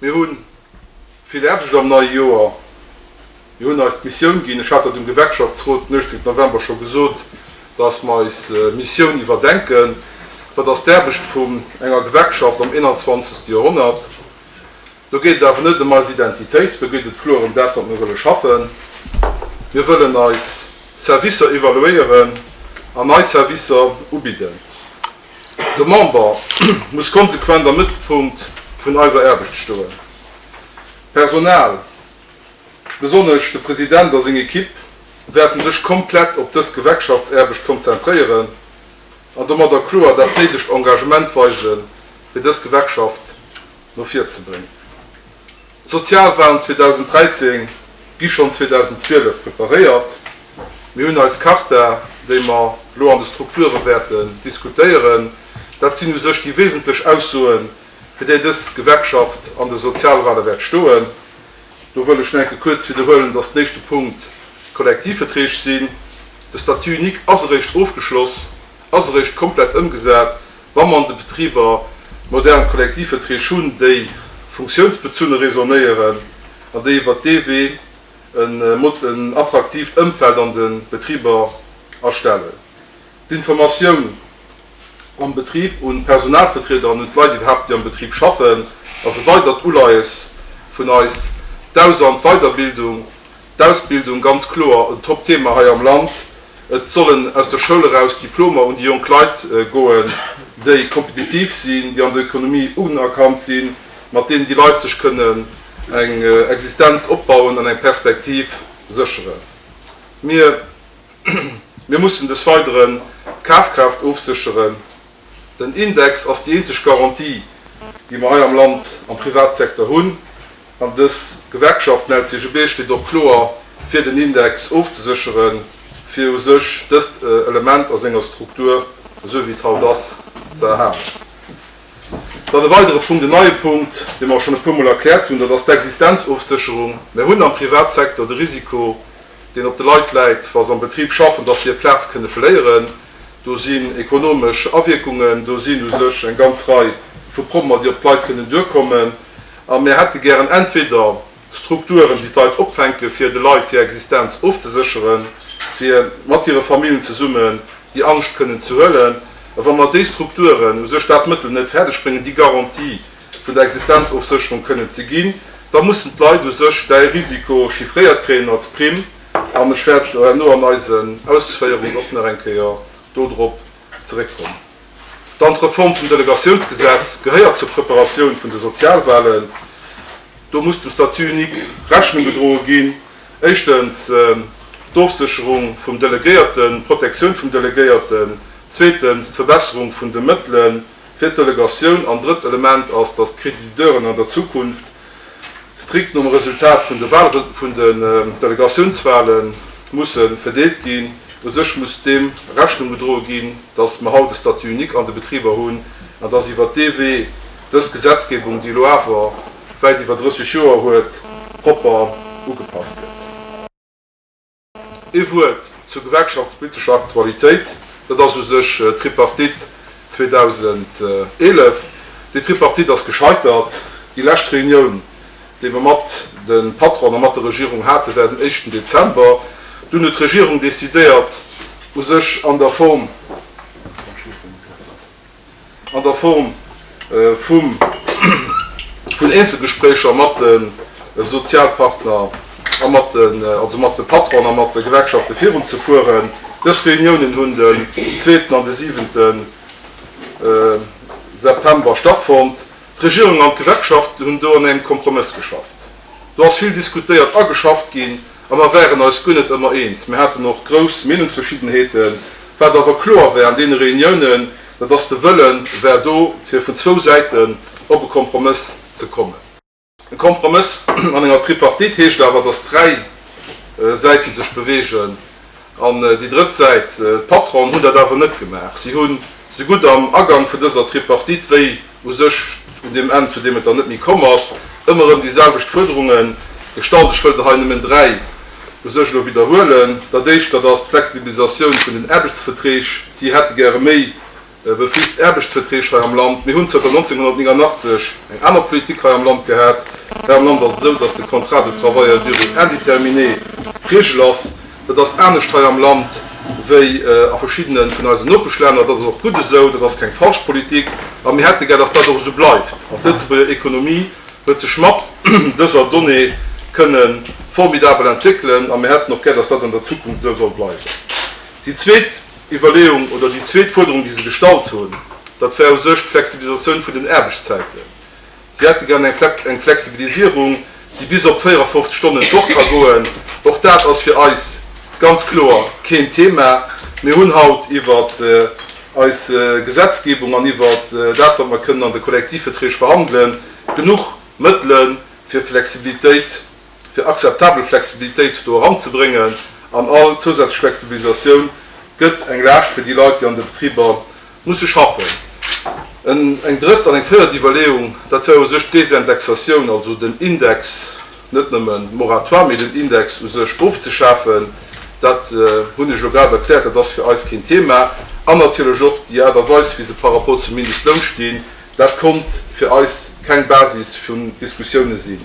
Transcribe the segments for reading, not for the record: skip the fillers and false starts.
Mir hu vill Aarbecht am neie Joer. Mir hunn eis d'Missioun ginn, ech hat dat um Gewerkschaftsrot den 18 November scho gesot, dass mer eis Missioun iwwerdenken. Dat ass d'Aarbecht vun enger Gewerkschaft am 21. Joerhonnert. Do geet et awer net ëm eis Identitéit, do geet et kloer ëm dat, wat mir wëlle schaffen. Mir wëllen eis Servicer evaluéieren an nei Servicer ubidden. De Member muss konsequent am Mëttelpunkt vun eiser Aarbecht stoen. D'Personal, besonnesch de President a seng Equipe, wäerten sech komplett op dës Gewerkschaftsaarbecht konzentréieren an domadder kloer dat néidegt Engagement weisen, fir dës Gewerkschaft no vir ze bréngen. D'Sozialwalen 2013 gi schonn 2012 preparéiert. Mir hunn eis Charta, déi mer elo an de Strukture wäerten diskutéieren. Dat sinn u sech déi wesentlech Aussoen, fir déi dës Gewerkschaft an de Sozialwale wäert stoen. Do wëll ech nach eng Kéier kuerz widderhuelen, dass den éischte Punkt d'Kollektivverträg sinn. De Statut unique ass eréischt ofgeschloss, ass eréischt komplett ëmgesat, Wa mer an de Betriber modern Kollektivverträg hunn, déi funktiounsbezunne raisonnéieren an déi iwwert dee Wee en attraktiivt Ëmfeld an de Betriber erstellen. D'Informatioun am Betrib un d'Personalvertrieder an un d'Leit iwwerhaapt, déi am Betrib schaffen, ass e weidert Uleies vun eis. D'Aus an d'Weiderbildung D'Ausbildung, ganz kloer en Top-Thema hei am Land. Et sollen aus der Schoul eraus Diplomer un déi jonk Leit goen, déi kompetitiv sinn, déi an der Ökonomie unerkannt sinn, mat deenen déi Leit sech kënnen eng Existenz opbauen an eng Perspektiv sécheren. Mir mir mussen des Weideren d'Kafkraaft ofsécheren. Den Index ass déi eenzeg Garantie, déi mer hei am Land am Privatsecteur hunn. An dës Gewerkschaft, den LCGB, steet och kloer fir den Index ofzesécheren, fir u sech dëst Element a senger Struktur, esou wéi et haut ass, ze erhalen. Dann e weidere Punkt, en neie Punkt, dee mer och schonn e puermol erkläert hunn, dat ass d'Existenzofsécherung. Mir hunn am Privatsecteur de Risiko, deen op de Leit läit, wa se am Betrib schaffen, dass se hir Plaz kënne verléieren. Do sinn ekonomesch Awierkungen, do sinn u sech eng ganz Rei vu Problemer, déi op d'Leit kënnen duerkommen. A mir hätte gären entweder Strukturen, déi d'Leit opfänken, fir de Leit hir Existenz ofzesécheren, fir mat hire Famillen zesummen déi Angscht kënnen ze huelen. A wa mer déi Strukturen, u sech dat Mëttel net fäerdeg bréngen, déi Garantie vun der Existenzofsécherung kënnen ze ginn, da mussen d'Leit u sech däi Risiko chiffréiert kréien als Primm. An ech wäert herno an eisen Ausféierungen och nach eng Kéier dodrop zeréckkommen. Dann d'Reform vum Delegatiounsgesetz gehéiert zur Preparatioun vun de Sozialwahlen. Do muss dem Statut unique Rechnung gedroe ginn. Éischtens d'Ofsécherung vum Delegéierten, d'Protektioun vum Delegéierten, zweetens d'Verbesserung vun de Mëttele fir d'Delegatioun an drëtt Element ass, dass d'Créditeuren an der Zukunft strikt nom Resultat vun de Wahl, vun den Delegatiounswahle musse verdeelt ginn. U sech muss deem Rechnung gedroe ginn, dass mer haut e Statut unique an de Betriber hunn an dass iwwert dee Wee dës Gesetzgebung, déi elo awer wäit iwwer 30 Joer huet, propper ugepasst gëtt. Ee Wuert zur gewerkschaftspolitescher Aktualitéit, dat ass u sech d'Tripartite 2011. Déi Tripartite ass gescheitert. Déi lescht Reunioun, déi mer mat de Patronen a mat der Regierung haten, war den éischten Dezember. Dunn huet d'Regierung decidéiert, u sech an der Form, an der Form vum vun Eenzelgespréicher mat de Sozialpartner a mat den, also mat de Patronen a mat de Gewerkschafte virunzefueren. Dës Reuniounen hunn den zweeten an de siwente September stattfonnt. D'Regierung an d'Gewerkschaften hunn do an engem Kompromëss geschafft. Do ass vill diskutéiert a geschafft ginn a mer waren eis guer net ëmmer eens. Mir haten och grouss Meenungsverschiddenheeten. Wat awer kloer war an deene Reuniounen, dat ass, de Wëlle war do, fir vun zwou Säiten op e Kompromëss ze kommen. E Kompromëss an enger Tripartite heescht awer, datt dräi Säiten sech beweegen an déi drëtt Säit, d'Patronen, hunn dat awer net gemaach. Si hunn sougutt am Agank vun dëser Tripartite wéi u sech un deem Enn, zu deem et dann net méi komm ass, ëmmer erëm déi selwecht Fuerderunge gestallt. Ech wëll der hei nëmmen dräi u sech elo widderhuelen. Dat éischt, dat ass d'Flexibilisatioun vun den Aarbechtsverträg. Si hätte gäre méi befrist Aarbechtsverträg hei am Land. Mir hunn zënter 1989 eng aner Politik hei am Land gehat. Hei am Land ass et esou, dass de Contrat de travail à durée indéterminée d'Regel ass. Dat ass anescht hei am Land wéi a verschiddene vun eisen Nopeschlänner. Dat ass och gutt esou, dat ass keng falsch Politik a mir hätte gär, dass dat och esou bleift. An d'Lëtzebuerger Ekonomie huet sech mat dëser Donnée kënne formidabel entwéckelen a mir hätten och gär, dass dat an der Zukunft esou soll bleiwen. Déi zweet Iwwerleeung oder déi zweet Fuerderung, déi se gestallt hunn, dat war u sech d'Flexibilisatioun vun den Aarbechtszäiten. Si hätte gär eng Flexibilisierung, déi bis op 54 Stonnen d'Woch ka goen. Och dat ass fir eis ganz kloer keen Thema. Mir hunn haut iwwer eis Gesetzgebung an iwwer dat, wat mer kënnen an de Kollektivverträg verhandelen, genuch Mëttele fir Flexibilitéit, fir akzeptabel Flexibilitéit do eranzebréngen. An all zousätzlech Flexibilisatioun gëtt eng Laascht fir déi Leit, déi an de Betriber Musse schaffen. Eng drëtt an eng véiert Iwwerleeung, dat wär u sech d'Désindexatioun, also den Index, net nëmmen Moratoire, mee den Index u sech ofzeschafen. Dat hunn ech elo grad erkläert, dat ass fir eis keen Thema. An natierlech och déi Aart a Weis, wéi se par rapport zum Mindestloun stinn, dat konnt fir eis keng Basis vun Diskussioune sinn.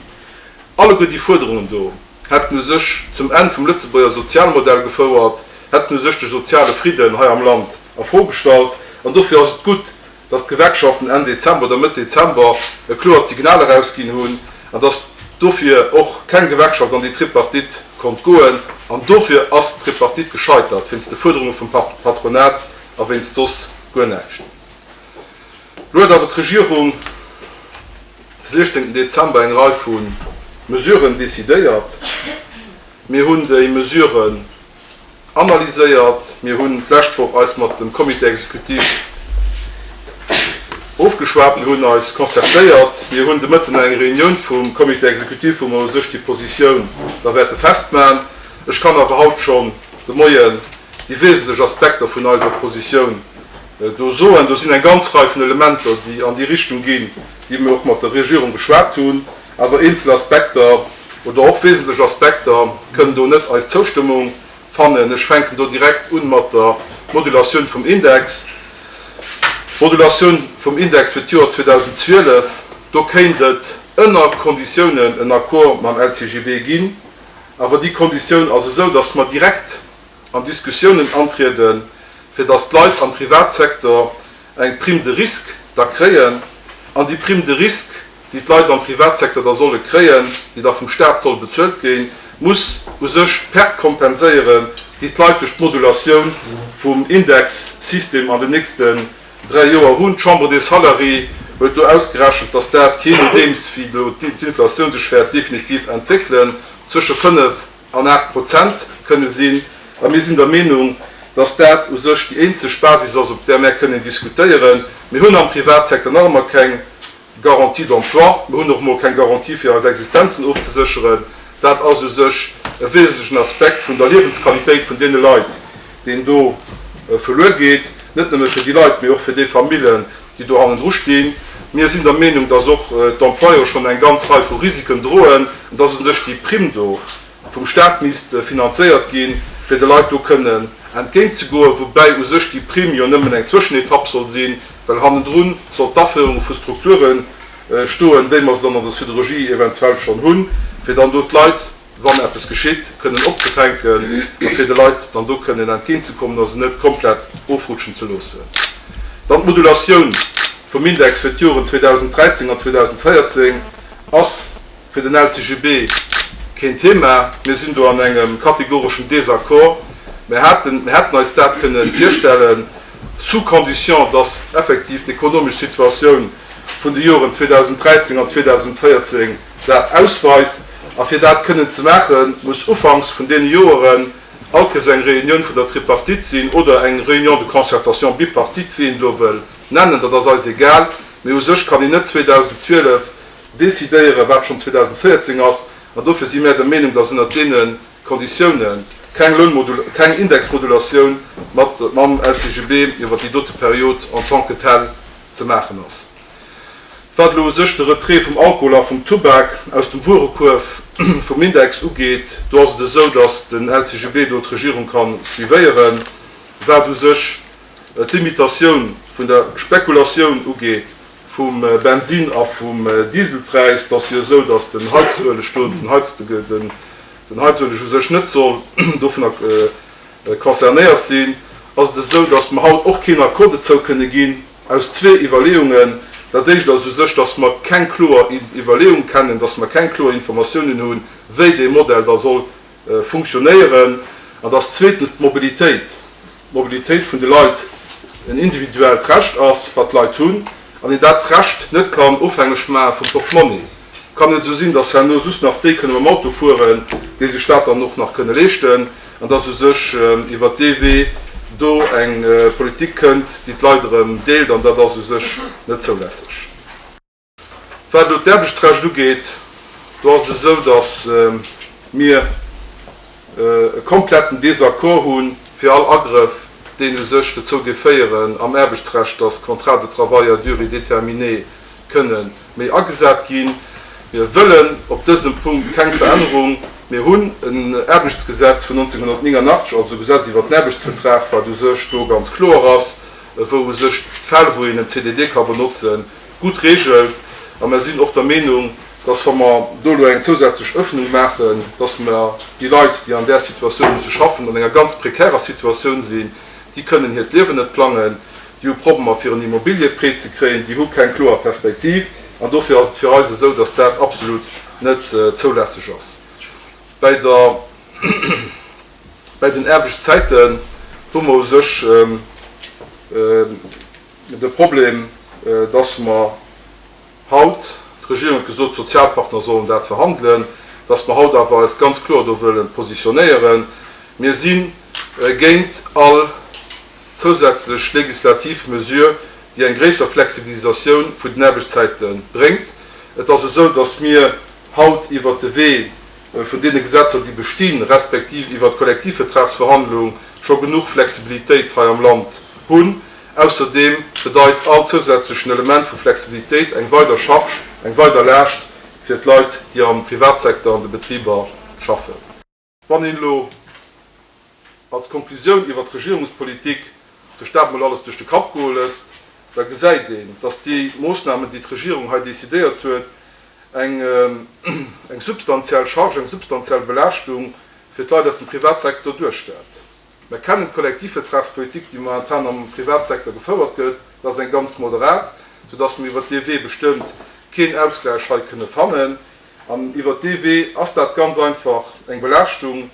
Alleguer déi Fuerderungen do hätten u sech zum Enn vum Lëtzebuerger Sozialmodell gefouert, hätten u sech de soziale Fridden hei am Land a Fro gestallt. An dofir ass et gutt, dass d'Gewerkschaften Enn Dezember oder Mëtt Dezember e kloert Signal erausginn hunn an dass dofir och keng Gewerkschaft an déi Tripartite konnt goen. An dofir ass d'Tripartite gescheitert, wéinst de Fuerderunge vum Patronat a wéinst soss guer näischt. Elo huet awer d'Regierung de 16 Dezember eng Rei vu Mesuren decidéiert. Mir hunn déi Mesuren analyséiert. Mir hunn d'lescht Woch eis mat dem Comité exécutif ofgeschwat. Mir hunn eis concertéiert. Mir hunn de Mëtten eng Reunioun vum Comité exécutif, wou mer u sech déi Positioun da wäerte festmachen. Ech kann awer haut schonn de Moien déi wesentlech Aspekter vun eiser Positioun do soen. Do sinn eng ganz Rei vun Elementer, déi an déi Richtung ginn, déi mir och mat der Regierung beschwat hunn. Awer eenzel Aspekter oder och wesentlech Aspekter kënnen do net eis Zoustëmmung fannen. Ech fänken do direkt un mat der Modulatioun vum Index. D'Modulatioun vum Index fir d'Joer 2012, do kéint et ënner Konditiounen en Accord mam LCGB ginn. Awer déi Konditioun ass esou, datt mer direkt an Diskussiounen antrieden, fir datt d'Leit am Privatsecteur eng Prime de risque da kréien. An déi Prime de risque, déi d'Leit am Privatsecteur da solle kréien, déi da vum Stat soll bezuelt ginn, muss u sech d'Perte kompenséieren, déi d'Leit duerch d'Modulatioun vum Indexsystem an den nächsten 3 Joer hunn. D'Chambre des Salariés huet do ausgerechent, datt dat, jee nodeems wéi do d'Inflatioun sech wäert definitiv entwéckelen, zwësche 5 an 8 Prozent kënne sinn. A mir sinn der Meenung, dass dat u sech déi eenzeg Basis ass, op där mär kënnen diskutéieren. Mir hunn am Privatsecteur nach ëmmer keng Garantie d'emploi, mir hunn och emol keng Garantie fir eis Existenzen ofzesécheren. Dat ass u sech e wesentlechen Aspekt vun der Liewensqualitéit vun deene Leit, deen do verluer geet, net nëmme fir déi Leit, mee och fir déi Famillen, déi do hannendru stinn. Mir sinn der Meenung, dass och d'Employeuren schonn eng ganz Rei vu Risiken droen an dass u sech déi Primm do vum Stat misst finanzéiert ginn, fir de Leit do kënnen entgéintzegoen, woubäi u sech déi Primm jo nëmmen eng Zwëschenetapp soll sinn, well hannendru soll d'Aféierung vu Strukture stoen, wéi mer se dann an der Siderurgie eventuell schonn hunn, fir dann do d'Leit, wann eppes geschitt, kënnen opzefänken a fir de Leit dann do kënnen entgéintzekommen a se net komplett ofrutschen ze loossen. Dann d'Modulatioun vum Index fir d'Joren 2013 an 2014 ass fir den LCGB keen Thema. Mir sinn do an engem kategoreschen Désaccord. Mir haten, mir hätten eis dat kënnen virstellen, sous condition, dass effektiv d'ekonomesch Situatioun vun de Joren 2013 an 2014 dat ausweist. A fir dat kënnen ze maachen, muss ufanks vun deene Joeren all Kéiers eng Réunioun vun der Tripartite sinn oder eng Réunion de concertation bipartite, wéi een et elo wëll nennen, dat ass eis egal. Mee u sech kann een net 2012 decidéieren, wat schonn 2014 ass. An dofir si mär der Meenung, dass ënnert deene Konditiounen keng Lounmodul-, keng Indexmodulatioun mat mam LCGB iwwer déi dote Period en tant que telle ze maachen ass. Wat elo u sech de Retrait vum Alkohol a vum Tubak aus dem Wuerekuerf vum Index ugeet, do ass et esou, datt den LCGB do d'Regierung ka suivéieren. Wat u sech d'Limitatioun vun der Spekulatioun ugeet. Vum Bensin a vum Dieselpräis, et ass jo esou, datt den Heizueleg do, den Heiz, den Heizueleg u sech net soll dovunner concernéiert sinn, ass et esou, datt mer haut och keen Accord dozou kënne ginn, aus zwee Iwwerleeungen. Dat éischt ass u sech, datt mer keng kloer Iwwerleeung kennen, datt mer keng kloer Informatiounen hunn, wéi dee Modell da soll funktionéieren, an datt zweetens d'Mobilitéit, d'Mobilitéit vun de Leit en individuellt Recht ass, wat d'Leit hunn, an een dat Recht net kann ofhängeg maache vum Portemonnaie. Et kann net esou sinn, datt herno just nach déi kënne mam Auto fueren, déi sech dat dann och nach kënne leeschten, an datt u sech iwwert dee Wee do eng Politik kënnt, déi d'Leit erëm deelt, an dat ass u sech net zoulässeg. Wat elo d'Aarbechtsrecht ugeet, do ass et esou, datt mir e kompletten Désaccord hu fir all Agrëff, deen u sech dozou géif féieren am Aarbechtsrecht, datt Contrats de travail à durée déterminée kënne méi agesat ginn. Mir wëllen op dësem Punkt keng Verännerung. Mir hunn en Aarbechtsgesetz vun 1989, also e Gesetz iwwert den Aarbechtsvertrag, wat u sech do ganz kloer ass, wou u sech d'Fäll, wou een en CDD ka benotzen, gutt regelt. A mer sinn och der Meenung, dass, wa mer do elo eng zousätzlech Öffnung maachen, dass mer déi Leit, déi an där Situatioun musse schaffen, an enger ganz prekärer Situatioun sinn, déi kënnen hiert Liewen net plangen, déi hu Problemer fir en Immobilieprêt ze kréien, déi hu keng kloer Perspektiv. An dofir ass et fir eis esou, dass dat absolut net zoulässeg ass. Bäi der, bäi den Aarbechtszäiten hu mer u sech de Problem, dass mer haut, d'Regierung huet gesot, d'Sozialpartner sollen dat verhandelen, dass mer haut awer eis ganz kloer do wëlle positionéieren. Mir si géint all zousätzlech legislativ Mesure, déi eng gréisser Flexibilisatioun vun den Aarbechtszäite bréngt. Et ass esou, dass mir haut iwwert de Wee vun deene Gesetzer, déi bestinn, respektiv iwwert d'Kollektivvertragsverhandlung scho genuch Flexibilitéit hei am Land hunn. Ausserdeem bedeit all zousätzlechen Element vu Flexibilitéit eng weider Charge, eng weider Laascht fir d'Leit, déi am Privatsecteur an de Betriber schaffen. Wann een elo als Konklusioun iwwert d'Regierungspolitik sech dat emol alles duerch de Kapp goe lësst, da gesäit een, dass déi Moossnamen, déi d'Regierung hei decidéiert huet, eng eng substantiell Charge, eng substantiell Belaaschtung fir d'Leit aus dem Privatsecteur duerstellt. Mer kennen d'Kollektivvertragspolitik, déi momentan am Privatsecteur gefouert gëtt, dat ass eng ganz moderat, soudass mer iwwert dee Wee bestëmmt keen Ausgläich hei kënne fannen. An iwwert dee Wee ass dat ganz einfach eng Belaaschtung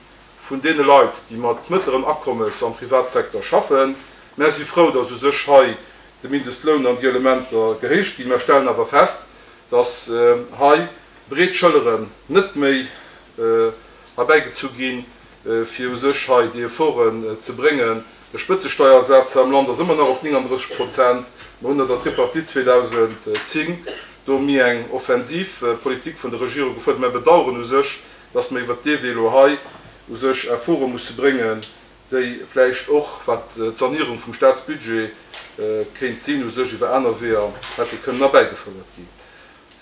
vun deene Leit, déi mat mëttleren Akommes am Privatsecteur schaffen. Mer si frou, dass u sech hei de Mindestloun an déi Elementer gehéicht ginn. Mer stellen awer fest, dass hei breet Schëlleren net méi erbäigezu ginn, fir u sech hei déi Efforten ze bréngen. De Spëtzesteiersaz hei am Land ass ëmmer nach op 39 Prozent. Mer hunn an der Tripartite 2010 do méi eng offensiv Politik vun der Regierung gefuerdert. Mer bedauern u sech, dass mer iwwert dee Wee elo hei u sech Efforte musse bréngen, déi vläicht och, wat d'Sanierung vum Statsbudget kéint sinn, u sech iwwer aner Weeër hätte kënnen erbäigefouert ginn.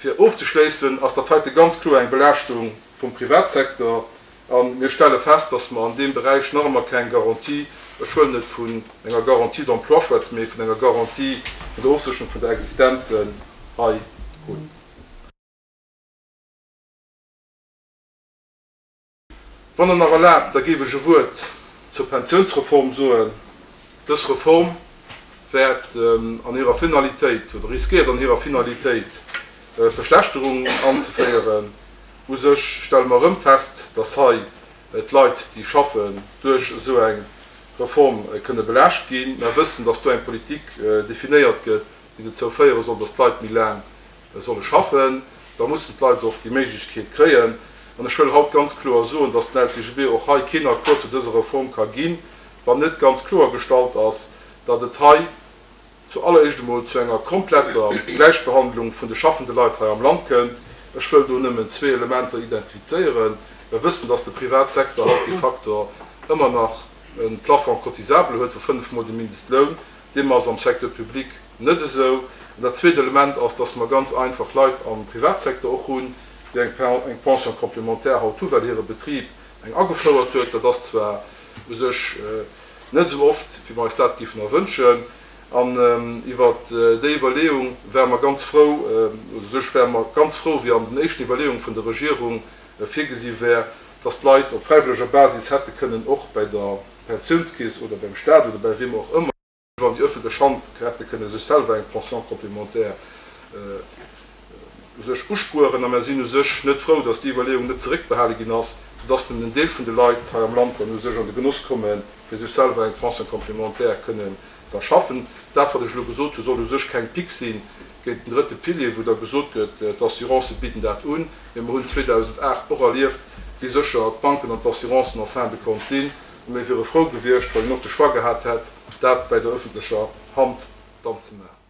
Fir ofzeschléissen ass dat heite ganz kloer eng Belaaschtung vum Privatsecteur a mir stelle fest, dass mer an deem Beräich nach ëmmer keng Garantie, ech wëll net vun enger Garantie d'emploi schwätzen, mee vun enger Garantie vun der Ofsécherung vun der Existenzen hei hunn. Wann Der nach erlaabt, da géif ech e Wuert zur Pensiounsreform soen. Dës Reform wäert an hirer Finalitéit, oder riskéiert an hirer Finalitéit, Verschlechterungen anzeféieren. U sech stelle mer erëm fest, dass hei d'Leit, déi schaffen, duerch esou eng Reform kënne belaascht ginn. Mer wëssen, dass do eng Politik definéiert gëtt, déi dozou féiere soll, dass d'Leit méi laang solle schaffen, da mussen d'Leit och déi Méiglechkeet kréien. An ech wëll haut ganz kloer soen, dass den LCGB och hei keen Accord zu dëser Reform ka ginn, wann net ganz kloer gestallt ass, datt et hei zu alleréischt emol zu enger kompletter Gläichbehandlung vun de schaffende Leit hei am Land kënnt. Ech wëll do nëmmen zwee Elementer identifizéieren. Mer wëssen, dass de Privatsecteur haut de facto ëmmer nach e Plafond cotisable huet vu fënnefmol de Mindestloun. Deem ass am Secteur public net esou. An dat zweet Element ass, dass mer ganz einfach Leit am Privatsecteur och hunn, déi eng Pension complémentaire haut hu well hire Betrib eng agefouert huet. Dat ass zwar u sech net esou oft, wéi mer eis dat géifen erwënschen. An iwwer déi Iwwerleeung ware mer ganz frou, u sech ware mer ganz frou, wéi an den éischten Iwwerleeunge vun der Regierung virgesi wär, dass d'Leit op fräiwëlleger Basis hätte kënnen och bäi der Pensiounskeess oder beim Stat oder bäi wiem och ëmmer, iwwer déi öffentlech Hand hätte kënne sech selwer eng Pension complémentaire u sech uspueren. A mer sinn u sech net frou, dass déi Iwwerleeung net zeréckbehale ginn ass, soudass nëmmen en Deel vun de Leit hei am Land dann u sech an de Genoss kommen, fir sech selwer eng Pension complémentaire kënnen ze erschaffen. Dat, wat ech elo gesot hunn, soll u sech keng Pique si géint den drëtte Pilier, wou da gesot gëtt, d'Assurancë bidden dat un. Mee mer hunn 2008 och erlieft, wéi sécher d'Banken an d'Assurancen en fin de compte sinn. A mir wiere frou gewiescht, wann een och de Choix gehat hätt, dat bäi der öffentlecher Hand dann ze maachen.